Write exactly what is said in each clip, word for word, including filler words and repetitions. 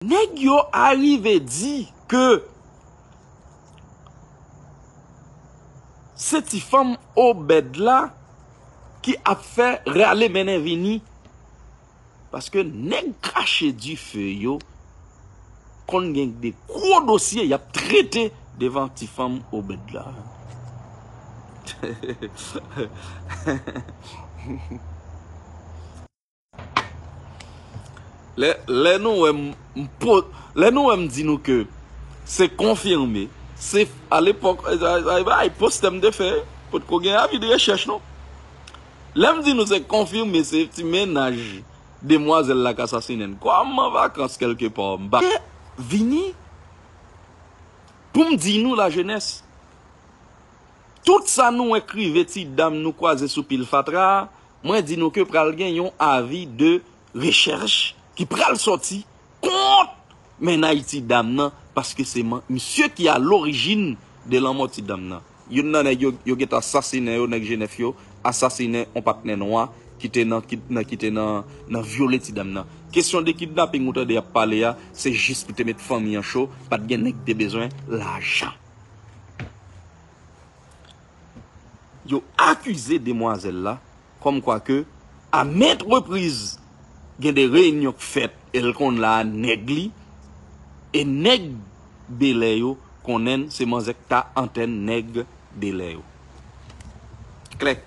Nèg yo arive di ke se ti fanm Obèd la ki ap fè rale mennen vini. Paske nèg krache dife yo konn gen de gwo dosye y ap trete devan ti fanm Obèd la. Lè, lè nou wè m, m po-, lè nou wè m di nou ke se konfime, se alepòk, ay, ay, ay, postè m te fè, potko gen avi de rechèch non. Lè m di nou se konfime, se ti mennaj demwazèl la k asasinen l. Kòm an vakans kèlkepa, m pa vini pou m di nou lajenès. Tout sa nou wè k rive ti dam nou kwaze sou pil fatra a, mwen di nou ke pral gen yon avi de rechèch ki pral sòti kont mennaj ti dam nan, paske se man-, misye ki a lorijin de lanmò ti dam nan. Youn nan nèg yo, yo gentan asasinen yo, nèg Jenèf yo, asasinen yon patnè nwa ki te nan, ki, nan, ki te nan, nan vyole ti dam nan. Kesyon de kidnaping ou tande y ap pale a, se jis pou te met fanmi an cho, pa t gen nèg ki te bezwen lajan. Yo akize demwazèl la kòmkwa ke, a maintes reprises, gen de reyinyon k fèt e l konn la a nèg li, e nèg Belè yo konnen l, se manzè k ta antèn nèg Belè yo. Klè.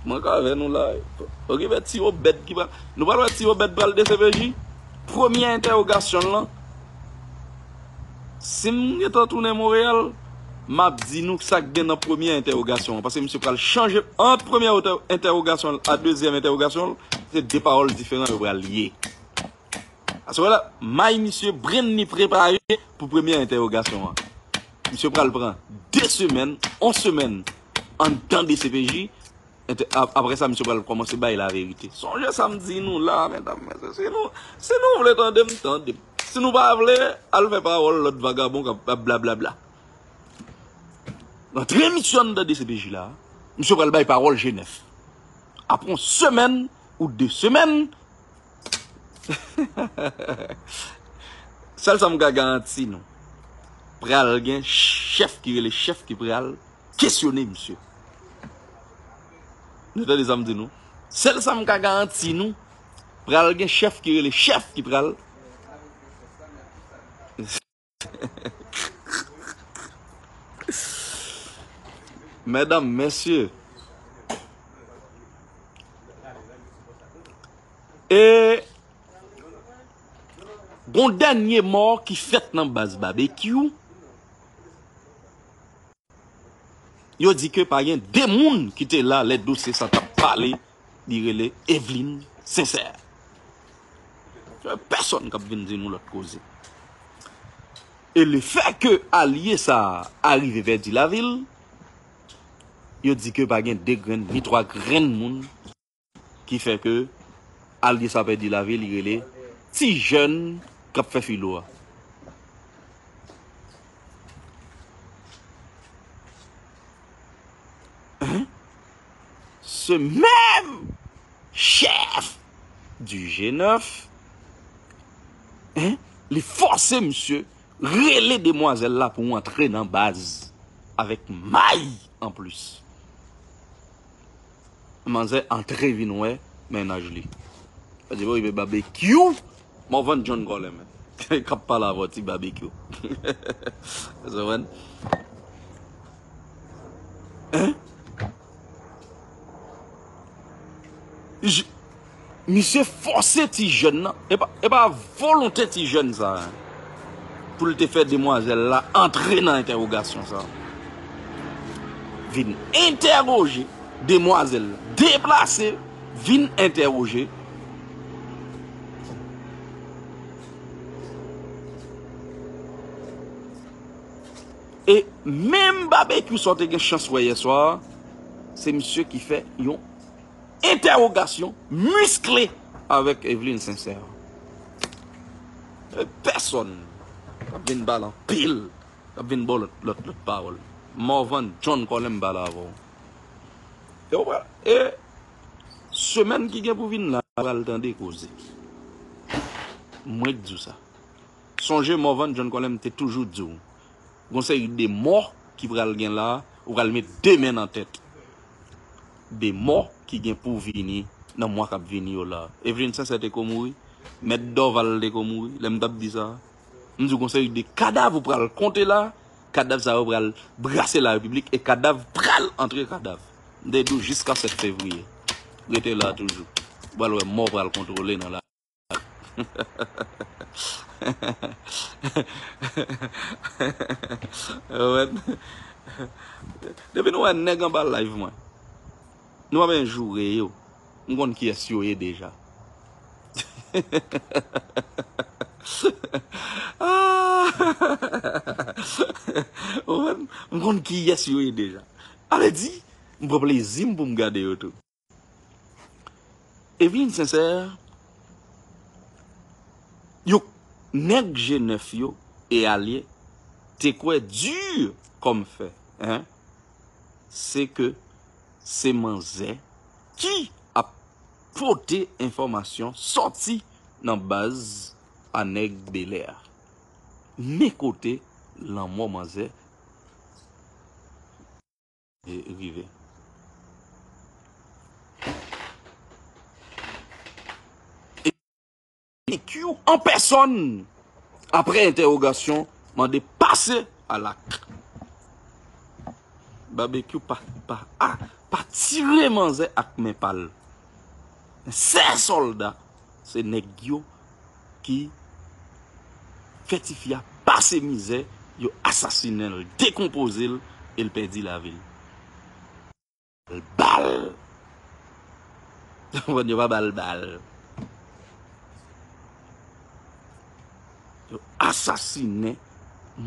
Mwen ka avè nou la. Okipe ti Obèd ki pral. Nou pral wè ti Obèd pral D C P J. Premye entèwogasyon l lan. Si m gentan tounen Monreyal, m ap di nou sa k gen nan premye entèwogasyon an. Paske misye pral chanje ant premye entè-, entèwogasyon l a dezyèm entèwogasyon l. Se de pawòl diferan yo pral ye. Paske la, may misye brenn li prepare pou premye entèwogasyon an. Misye pral pran de semèn, yon semèn anndan D C P J. Ente-, ap-, apre sa, misye pral kòmanse bay laverite. Sonje sa m di nou la, medam, mesye. Si nou, si nou vle tande m, tande m. Si nou pa vle, al fè pawòl lòt vagabon k ap, ap blablabla. Rantre misye anndan D C P J la, misye pral bay pawòl Jenèf. Apre yon semèn ou de semèn, sèl sa m ka garanti nou, pral gen chèf ki rele chèf ki pral kesyone misye. Nou tande sa m di nou? Sèl sa m ka garanti nou, pral gen chèf ki rele chèf ki pral. Medam, mesye. E gon dènye mò ki fèt nan baz Babekyou. Yo di ke pa gen de moun ki te la lè dosye sa t ap pale, li rele Eveline Sincère. Pèsonn k ap vin di nou lòt koze. E lefètke alye sa a arive pèdi lavi l, yo di ke pa gen de grenn ni twa grenn moun ki fè ke alye sa pèdi lavi, li rele ti jèn k ap fè filo a. Hein? Ce même chef du G neuf, hein, li fòse misye rele demwazèl la pou antre nan baz avèk may anplis. Manzè antre vin wè mennaj li. Sa di, bon, ebyen Babekyou, Morvan John Colem k ap pale avè w, ti Babekyou. Ou konprann? Hein? J-, misye fòse ti jèn nan. E pa, e pa volonte ti jèn sa a pou l te fè demwazèl la antre nan entèwogasyon sa a. Vin entèwoje demwazèl la. Deplase, vin entèwoje. E menm Babekyou sa w te gen chans wè yè swa a, se misye ki fè yon entèwogasyon miskle avèk Eveline Sincère. E pèsonn k ap vin ba l anpil, k ap vin ba w lòt, lòt, lòt pawòl. Morvan John Colem pale avè w. E w pral, e semèn ki gen pou vin la, pral tande koze. Mwen k di w sa. Sonje Morvan John Colem te toujou di w. Gon seri de mò ki pral gen la, ou pral met de men nan tèt. De mò ki gen pou vini nan mwa k ap vini yo la. Evelyn Sincère te ko mouri, Mèt Dorval te ko mouri, lè m t ap di sa. M di w gon seri de kadav ou pral konte la, kadav sa yo pral brase la repiblik e kadav pral antre kadav. M te di w jiska sèt fevriye. Rete la toujou. Ou pral wè mò pral kontwole nan la. Depi nou wè nèg anba live mwen, nou pa bezwen joure yo. M konn kiyès yo ye deja. Ah! Ou konprann? M konn kiyès yo ye deja. A vle di, m pran plezi m pou m gade yo tou. Evelyn Sincère, yo, nèg G nèf yo e alye te kwè di kòm fè, en, se ke se manzè ki ap pote enfòmasyon sòti nan baz a nèg Bèlè a. Men kote lanmò manzè e rive. E B Q an pèsòn, apre entèwogasyon, mande pase a lak. Babekyou pa, pa, a, pa tire manzè ak men pa l. Sè sòlda, se nèg yo ki fè tifi a pase mizè, yo asasinen l, dekonpoze l, e l pèdi lavi l. Bal. Yo pa ba l bal. Yo asasinen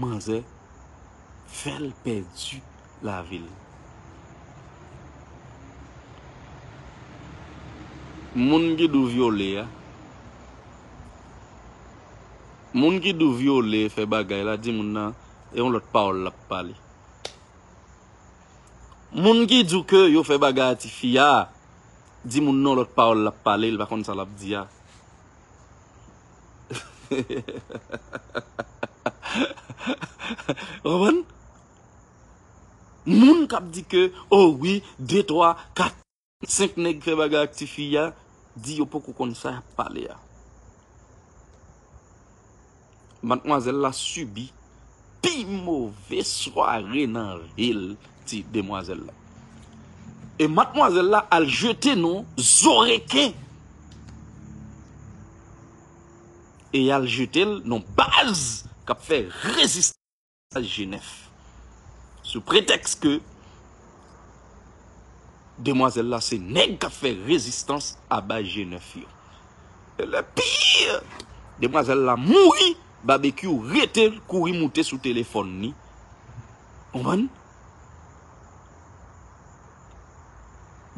manzè, fè l pèdi lavi l. Moun ki di w vyole a, moun ki di w vyole, fè bagay la, di moun nan, e yon lòt pawòl l ap pale. Moun ki di w ke yo fè bagay a tifi a, di moun nan lòt pawòl l ap pale, li pa konn sa l ap di a. Ou konprann? Moun k ap di ke, o wi, de, twa, kat, senk nèg fè bagay ak tifi a, di yo poko konn sa y ap pale a. Madmwazèl la sibi pi move sware nan vi l, ti demwazèl la. E madmwazèl la al jete non zo reken. E y al jete l non baz k ap fè rezistans. G nèf. Sou pretèks ke demwazèl la se nèg k ap fè rezistans a baz G nèf yo. E le pire, demwazèl la mouri, Babekyou rete l kouri moute sou telefòn li. Konprann?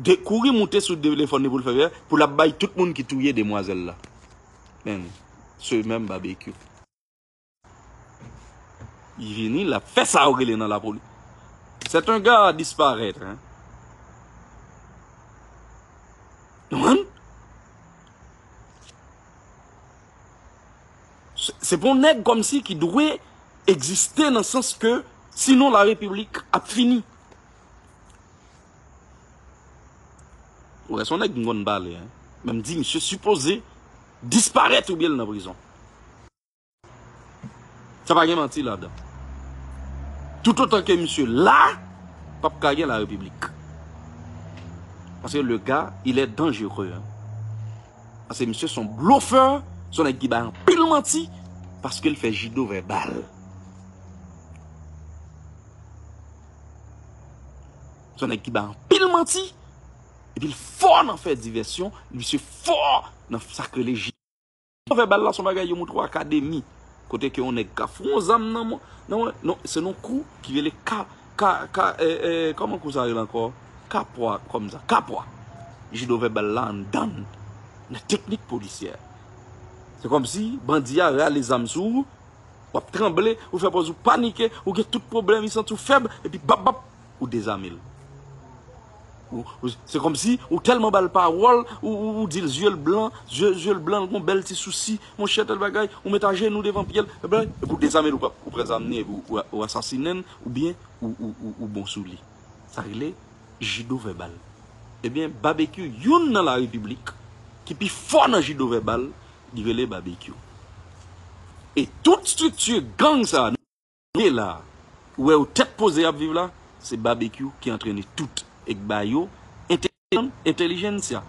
De kouri moute sou telefòn li pou l fè, pou l ap bay tout moun ki touye demwazèl la. Men, se menm Babekyou. Li vini, l ap fè sa yo rele nan lapoli. C'est un gars à disparaître, hein. Ou konprann? Se, se pou yon nèg kòmsi ki dwe egziste nan sans ke sinon la repiblik ap fini. Ou wè, se yon nèg m konn pale, hein. Men m di, misye sipoze disparèt oubyen l nan prizon. Sa pa gen manti ladan. Toutotan ke misye la, p ap ka gen la repiblik. Paske le gars, il est dangereux, hein. Paske misye se yon blofè, se yon nèg ki bay anpil manti, paske l fè jido vèbal. Se yon nèg ki bay anpil manti, epi l fò nan fè divèsyon, misye fò nan sa k rele jido. Vèbal la se yon bagay yo montre w akademi. Kote ke yon nèg ka fout yon zam nan men, nan men, non, se nan kou ki rele ka, ka, ka, e, e, kòman kou sa rele ankò? Kapwa, kòmsa, kapwa. Jido vèbal la anndan l, nan teknik polisyè. Se kòmsi bandi a rale zam sou ou, w ap tranble, ou fè pòz ou panike, ou gen tout pwoblèm, li santi w fèb, epi bap, bap, ou dezame l. Ou- ou- Se kòmsi ou tèlman ba l pawòl, ou, ou, ou di l zye l blan, zye, zye l blan, l gon bèl ti sousi, monchè, tèl bagay, ou met ajenou devan pye l, epi ou dezame l, ou pran zam li, epi ou, ou, ou asasinen l, oubyen ou, ou, ou, ou bon sou li. Sa rele jido vèbal. Ebyen, Babekyou, youn nan la repiblik, ki pi fò nan jido vèbal, li rele Babekyou. E tout estrikti gang sa a, nou ye la, ou wè yo tèt poze ap viv la, se Babekyou ki antrene tout, e k ba yo entèlijensya.